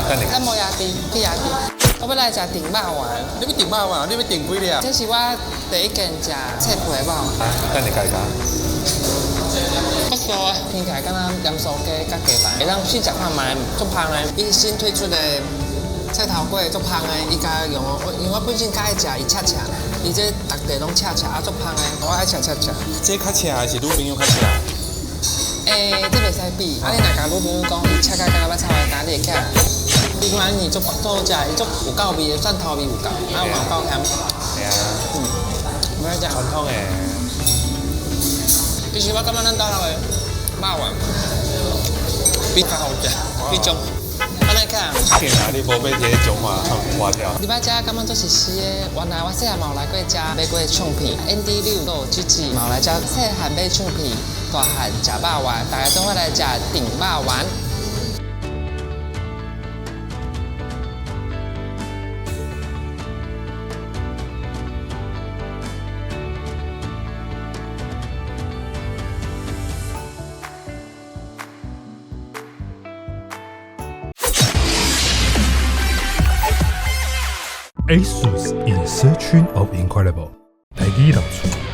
等下。咱無壓低，去壓低。我欲來食頂肉丸。你欲頂肉丸？你欲訂幾粒？這是我第一間食脆皮的肉丸。等下家己。不錯啊，聽起來敢若鹽酥雞佮雞飯，會當試食看覓，足芳的。伊新推出的菜頭粿足芳的，伊家用我，因為我本身較愛食伊赤赤，伊這逐塊攏赤赤啊，足芳的，我愛食赤赤。這較赤還是女朋友較赤？欸，這袂使比。啊，你若共女朋友講，伊赤甲敢若欲臭的，等你會起來。你看伊足足好食，伊足有夠味的，蒜頭味有夠，啊嘛有夠鹹。係啊。嗯，欲食。傳統的。其實我感覺咱兜頭的肉丸比較好食，比中。按呢看。見啊，你無欲這個中華活掉。入來遮感覺足熟悉的，原來我細漢嘛有來過遮買過唱片，Andy Liu 都有主持，嘛有來遮細漢買唱片，大漢食肉丸，大家做伙來食頂肉丸。 ASUS in Searching of Incredible，台語老厝。